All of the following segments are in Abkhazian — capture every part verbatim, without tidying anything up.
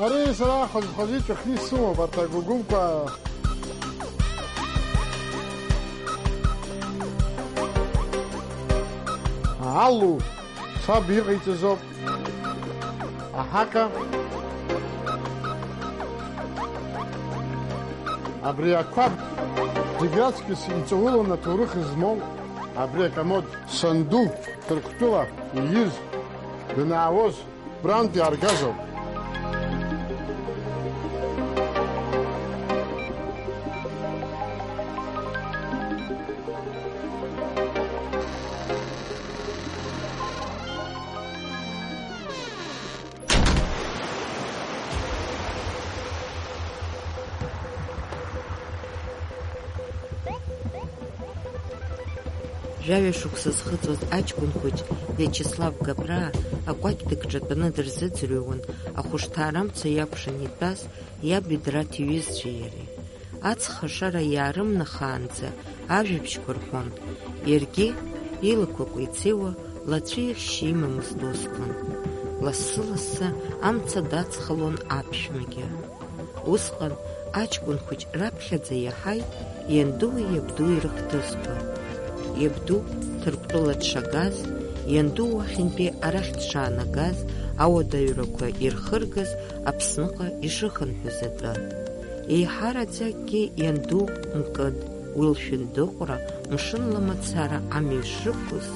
Ари сара хаз-хазы иҵәахны исымоуп арҭ агәыгәымқәа. Алу, саб иҟаиҵазоуп. Аҳака. Абри ақәаб зегь раҵкыс имҵауланы аҭоурых змоу абри акомод. Санду Ҭырқәтәыла ииз данаауаз, Брантәи аргазоуп. Жәаҩа шықәса зхыҵуаз аҷкәын хәыҷ Виачеслав Габраа акәакь дыкҿатәаны дырзыӡырҩуан, ахәышҭаарамца иакәшан итәаз иаб Едраҭ иҩызцәеи иареи. Аҵх ашара иаарымнахаанӡа ажәабжьқәа рҳәон, иаргьы илақәа кәеицеиуа лацәеихьшь имамызт усҟан. Лассы-лассы амца дацхалон аԥшәмагьы. Усҟан аҷкәын хәыҷ раԥхьаӡа иаҳаит иандуи иабдуи рыхҭысқәа. Иабду Ҭырқәтәыла дшагаз, ианду уахьынтәи арахь дшаанагаз, ауадаҩрақәа ирхыргаз Аԥсныҟа ишыхынҳәыз атәы. Еиҳараӡакгьы ианду Мкыд, уи лшәындыҟәра, мшынла мацара амҩа шрықәыз,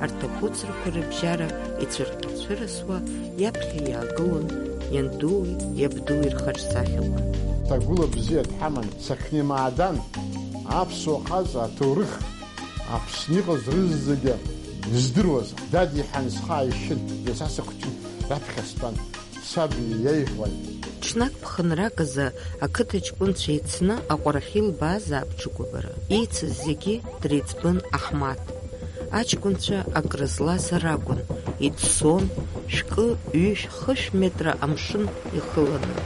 арҭ ахәыцрақәа рыбжьара ицәырҟьацәырасуа иаԥхьа иаагылон иандуи иабдуи рхаҿсахьақәа. Ҭагәыла бзиа дҳаман, Сақьни Маадан, аԥсуа хаҵа аҭоурых Аԥсны иҟаз рызегьы издыруаз, дад иҳәан схы ааишьын, иаца сыхәҷын раԥхьа стәан. Саб иеиҳәон. Ҽнак ԥхынрак азы ақыҭа ҷкәынцәа еицны аҟәарахьы илбаазаап ҽыкәабара. Еицыз зегьы дреиҵбын Аҳмаҭ. Аҷкәынцәа акрызлаз ракәын, иӡсон, шәкы, ҩышә, хышә метра амшын ихыланы.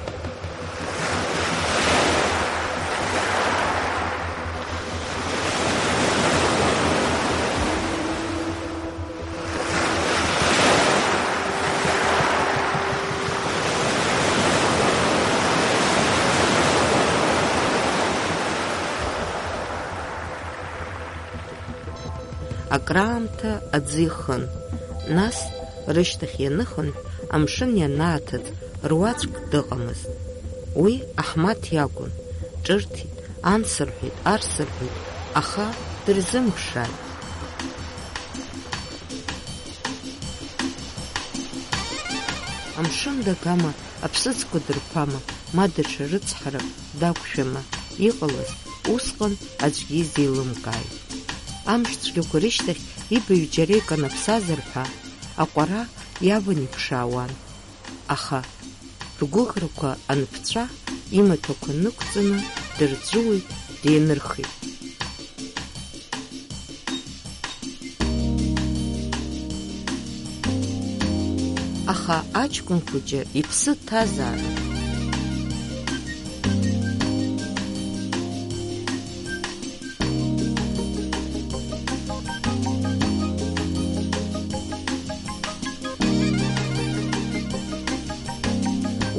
Акраамҭа аӡы ихын, нас, рышьҭахь ианыхынҳә, амшын ианааҭыҵ, руаӡәк дыҟамызт. Уи Аҳмаҭ иакәын, ҿырҭит, ансырҳәеит, арсырҳәеит, аха дырзымԥшааит. Амшын дагама, аԥсыӡқәа дырԥама, ма даҽа рыцҳарак дақәшәама, иҟалаз, усҟан аӡәгьы изеилымкааит. Амшцәгьақәа рышьҭахь ибаҩ џьара иканаԥсазар ҳәа, аҟәара иаван иԥшаауан. Аха, ргәыӷрақәа анԥҵәа, имаҭәақәа нықәҵаны дырҵәыуеит, деинырхеит. Аха аҷкәын хәыҷы иԥсы ҭазаарын.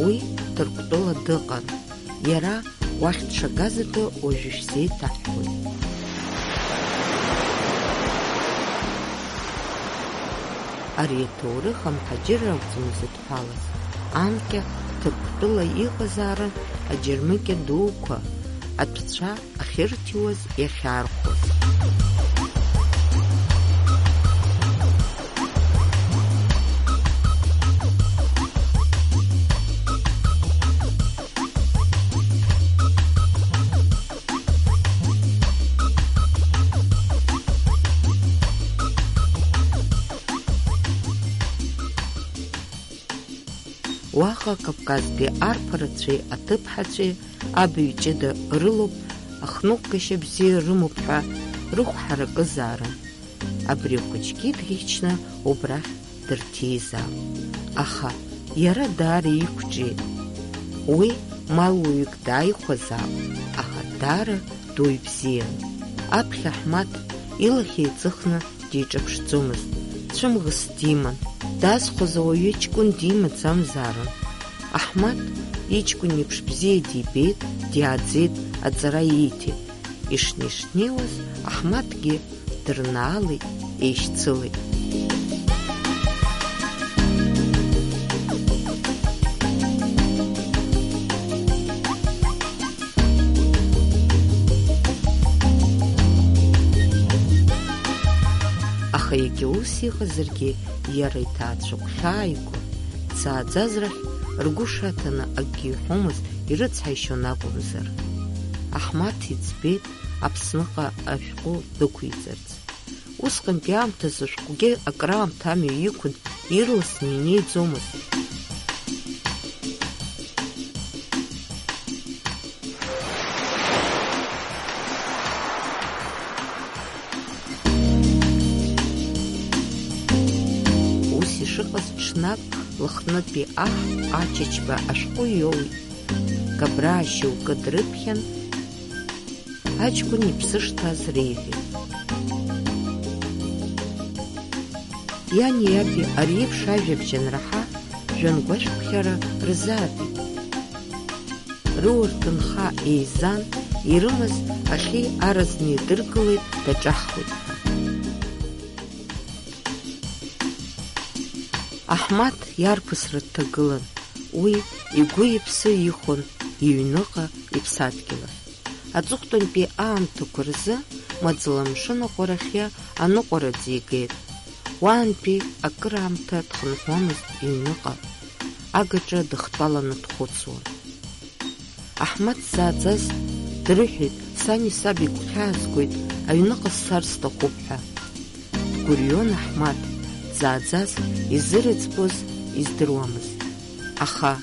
Уи Ҭырқәтәыла дыҟан. Иара уахь дшагаз атәы уажәы шәзеиҭаҳҳәоит. Ари аҭоурых амҳаџьырра акәӡам изыдҳәалаз, анкьа Ҭырқәтәыла иҟазаарын аџьармыкьа дуқәа, атәцәа ахьырҭиуаз, иахьаархәоз. Уаҟа Кавказтәи арԥарацәеи аҭыԥҳацәеи абаҩ ҷыда рылоуп, ахныҟәгашьа бзиа рымоуп ҳәа рыхә ҳаракызаарын. Абри ахәыҷгьы дӷьычны убрахь дырҭизаап. Аха иара даара иқәҿиеит. Уи малуаҩык дааихәазаап, аха даара дуаҩ бзиан. Аԥхьа Аҳмаҭ илахь еиҵыхны диҿаԥшӡомызт, цәымӷс диман, дазхәаз ауаҩы ҷкәын димаӡамзаарын. Аҳмаҭ иҷкәын иеиԥш бзиа дибеит, диааӡеит, аҵара ииҭеит. Ишнеи-шнеиуаз, Аҳмаҭгьы дырнаалеит, еишьцылеит. Аха егьа ус иҟазаргьы, иара иҭаацәа гәхьааигон, дзааӡаз рахь ргәы шаҭаны акгьы иҳәомызт, ирыцҳаишьон акәымзар. Аҳмаҭ иӡбеит Аԥсныҟа ашәҟәы дықәиҵарц. Усҟантәи аамҭазы ашәҟәгьы акраамҭа амҩа иқәын, ирласны инеиӡомызт. Ус ишыҟаз, ҽнак Лыхнытәи аҳ Ачачба ашәҟәы иоуит. Габраа шьоукы дрыԥхьан, аҷкәын иԥсы шҭаз реиҳәеит. Иани иаби ари еиԥш ажәабжь анраҳа, жәҩангәашәԥхьара рзаатит. Рыуа-рҭынха еизан, ирымаз ахьи аразнеидыркылеит, даҿаҳхуеит ҳәа. Аҳмаҭ иарԥысра дҭагылан, уи игәы-иԥсы ихон иҩныҟа иԥсадгьыл ахь. Аҵыхәтәантәи аамҭақәа рзы маӡала амшын аҟәарахьы аныҟәара ӡигеит. Уаантәи акыраамҭа дхынҳәуамызт иҩныҟа, агаҿа дыхтәаланы дхәыцуан. Аҳмаҭ дзааӡаз дрыҳәеит, сани саби гәхьаазгоит, аҩныҟа сцар сҭахуп ҳәа. Дгәырҩон Аҳмаҭ, дзааӡаз изырыӡбоз издыруамызт. Аха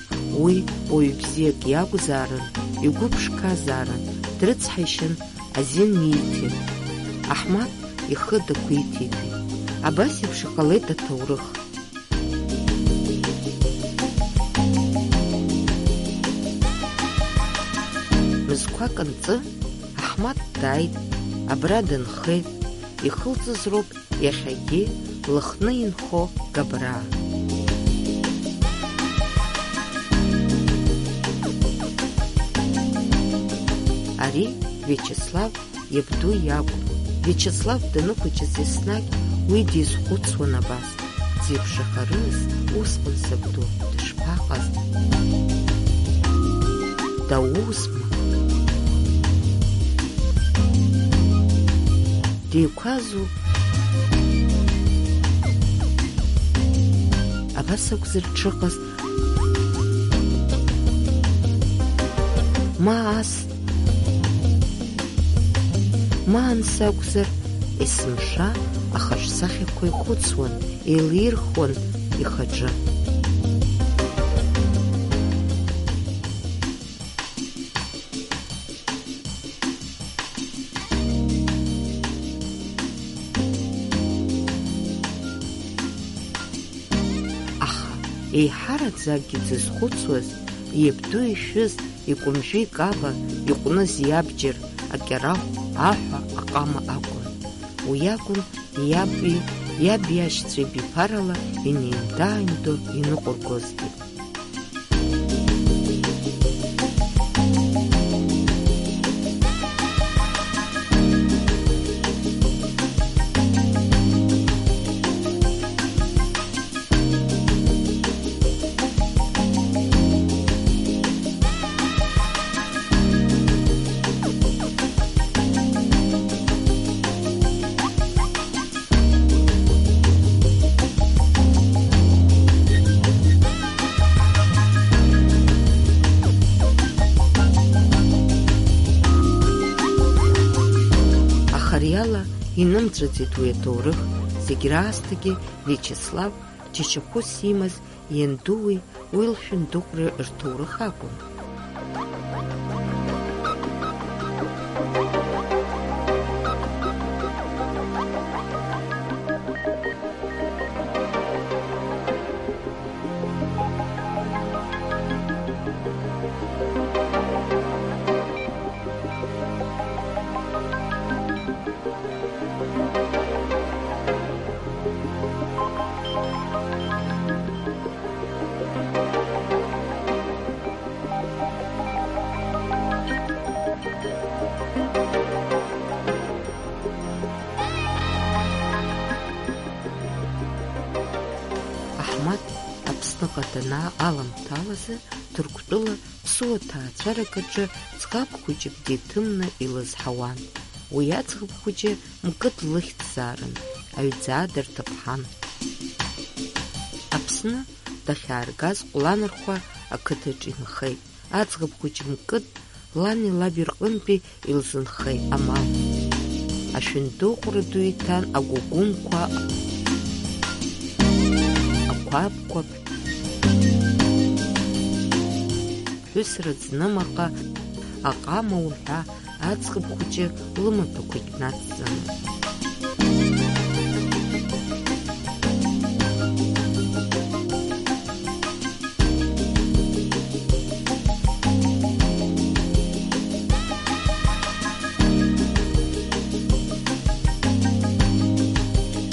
уи уаҩ бзиак иакәзаарын, игәы ԥшқазаарын, дрыцҳаишьан, азин ииҭеит. Аҳмаҭ ихы дақәиҭитәит. Абас еиԥш иҟалеит аҭоурых. Мызқәак анҵы, Аҳмаҭ дааит, абра дынхеит, ихылҵыз роуп иахьагьы Лыхны инхо Габраа. Ари Виачеслав иабду иакәын. Виачеслав даныхәыҷыз еснагь уи дизхәыцуан абас, дзеиԥшрахарыз усҟан сабду дышԥаҟаз? Даузма? Деиқәазу? Абас акәзар дшыҟаз? Ма ас, ма анс акәзар, есымша ахаҿсахьақәа ихәыцуан, еилирхуан ихаҿы. Аха еиҳараӡакгьы дзызхәыцуаз, иабду ишәыз, икәымжәы икаба, иҟәныз иабџьар, акьарахә, аҳәа, аҟама акәын. Уи акәын иаби, иаб иашьцәеи биԥарала инеимда-ааимдо иныҟәыргозгьы. Аха ари ала инымҵәаӡеит уи аҭоурых, зегь раасҭагьы Виачеслав џьашьахәыс имаз иандуи уи лшәындыҟәреи рҭоурых акәын. Аԥсныҟа данаа аламҭалазы, Ҭырқәтәыла ԥсуа ҭаацәарак аҿы ӡӷаб хәыҷык диҭымны илызҳауан. Уи аӡӷаб хәыҷы Мкыд лыхьӡзаарын, аҩӡаа дырҭыԥҳан. Аԥсны дахьааргаз Ҟәланырхәа ақыҭаҿ инхеит. Аӡӷаб хәыҷ Мкыд лани лаби рҟынтәи илзынхеит амал. Ашәындыҟәра ду иҭан агәыгәымқәа, ақәабқәа, ԥҳәысра ӡнымаҟа, аҟама уҳәа, аӡӷаб хәыҷы лымаҭәақәагь нацҵаны.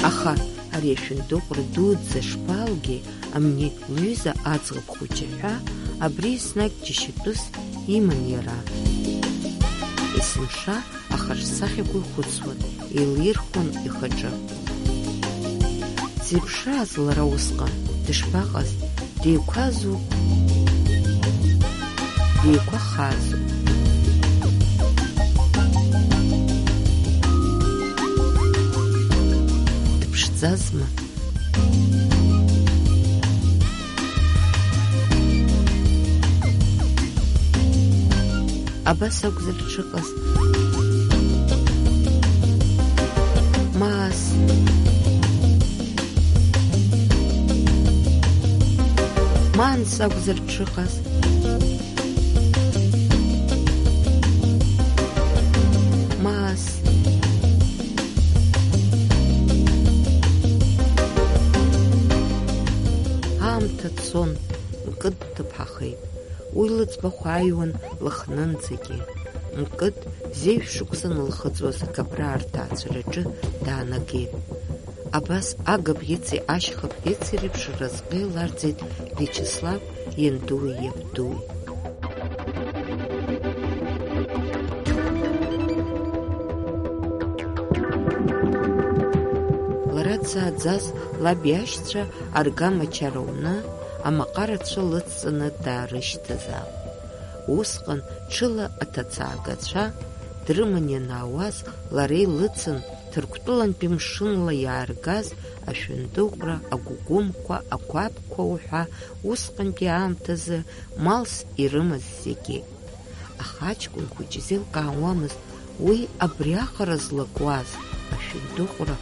Аха ари ашәындыҟәра дуӡӡа шԥалгеи, амни лҩыза аӡӷаб хәыҷы ҳәа абри еснагь џьашьатәыс иман иара. Есымша ахаҿсахьақәа ихәыцуан, еилирхуан ихаҿы. Дзеиԥшраз лара усҟан, дышԥаҟаз, деиқәазу, деиқәахазу? Дыԥшӡазма? Абас акәзар дшыҟаз? Ма ас? Ма анс акәзар дшыҟаз? Ма ас? Аамҭа цон, Мкыд дҭыԥҳахеит. Уи лыӡбахә ааиуан Лыхнынӡагьы. Мкыд зежә шықәса анылхыҵуаз акаԥраа рҭаацәараҿы даанагеит. Абас агабӷьыци ашьхабӷьыци реиԥш рразҟы еиларҵеит Виачеслав иандуи иабдуи. Лара дзааӡаз лаб иашьцәа аргама чара уны, амаҟа рацәа лыцҵаны даарышьҭызаап. Усҟан ҽыла аҭацаагацәа дрыман ианаауаз, лара илыцын, Ҭырқәтәылантәи мшынла иааргаз ашәындыҟәра, агәыгәымқәа, ақәабқәа уҳәа усҟантәи аамҭазы малс ирымаз зегьы. Аха аҷкәын хәыҷы изеилкаауамызт уи абриаҟара злакуаз ашәындыҟәра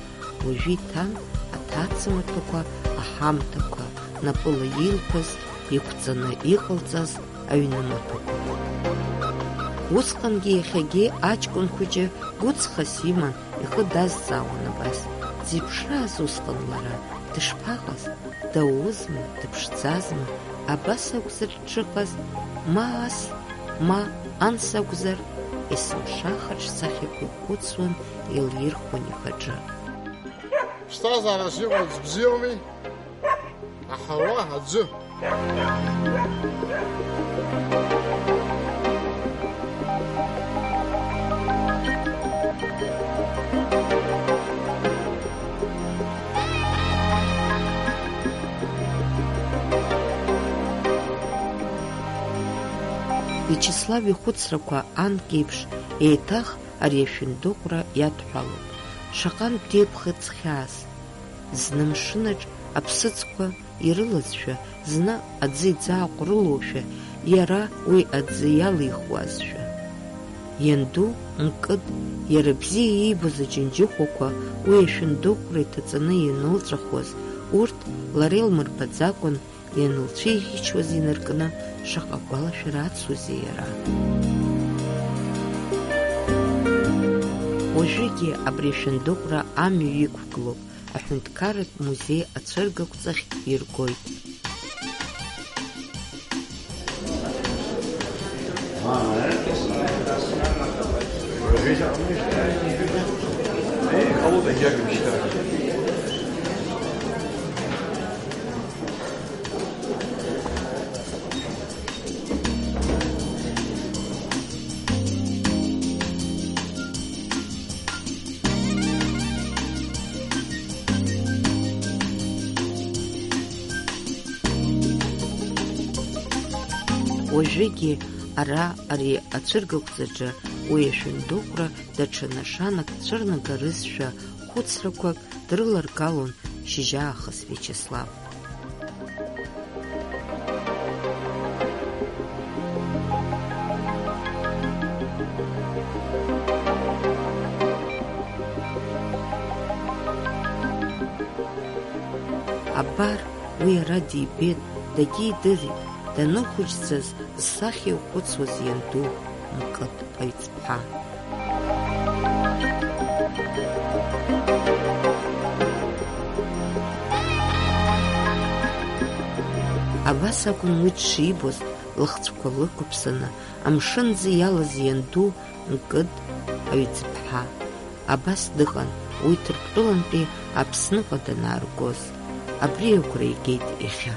уажәы иҭан аҭаца маҭәақәа, аҳамҭақәа, напыла илԥаз, иқәҵаны иҟалҵаз аҩны маҭәақәа. Усҟангьы иахьагьы аҷкәын хәыҷы гәыҵхас иман ихы дазҵаауан абас, дзеиԥшраз усҟан лара, дышԥаҟаз, даузма, дыԥшӡазма, абас акәзар дшыҟаз, ма ас, ма анс акәзар, есымша хаҿсахьақәа ихәыцуан, еилирхуан ихаҿы. Ԥсҭазаарас иҟоу аӡә бзиоуми, аҳауа аӡәы. Виачеслав ихәыцрақәа анкьеиԥш, еиҭах ари ашәындыҟәра иадҳәалоуп. Шаҟантә деиԥхыӡ хьаас! Зны мшынаҿ аԥсыӡқәа ирылазшәа, зны аӡы иӡааҟәрылошәа, иара уи аӡы иалихуазшәа. Ианду Мкыд, иара бзиа иибоз аџьынџьыхәақәа уи ашәындыҟәра иҭаҵаны ианылҵәахуаз, урҭ лара илмырбаӡакәан ианылцәеиӷьычуаз инаркны, шаҟа гәалашәара ацузеи иара! Уажәыгьы абри ашәындыҟәра амҩа иқәгылоуп, аҳәынҭқарратә музеи ацәыргақәҵахь иргоит. Уажәыгьы ара ари ацәыргақәҵаҿы уи ашәындыҟәра даҽа нашанак цәырнагарызшәа хәыцрақәак дрыларгалон шьыжьаахыс Виачеслав. Абар, уи ара дибеит, дагьидырит, даныхәыҷӡаз зсахьа ихәыцуаз ианду Мкыд Аҩӡԥҳа. Абас акәын уи дшибоз, лыхцәқәа лықәыԥсаны, амшынӡа иалаз ианду Мкыд Аҩӡԥҳа. Абас дыҟан уи Ҭырқәтәылантәи Аԥсныҟа данааргоз. Абри агәра игеит иахьа.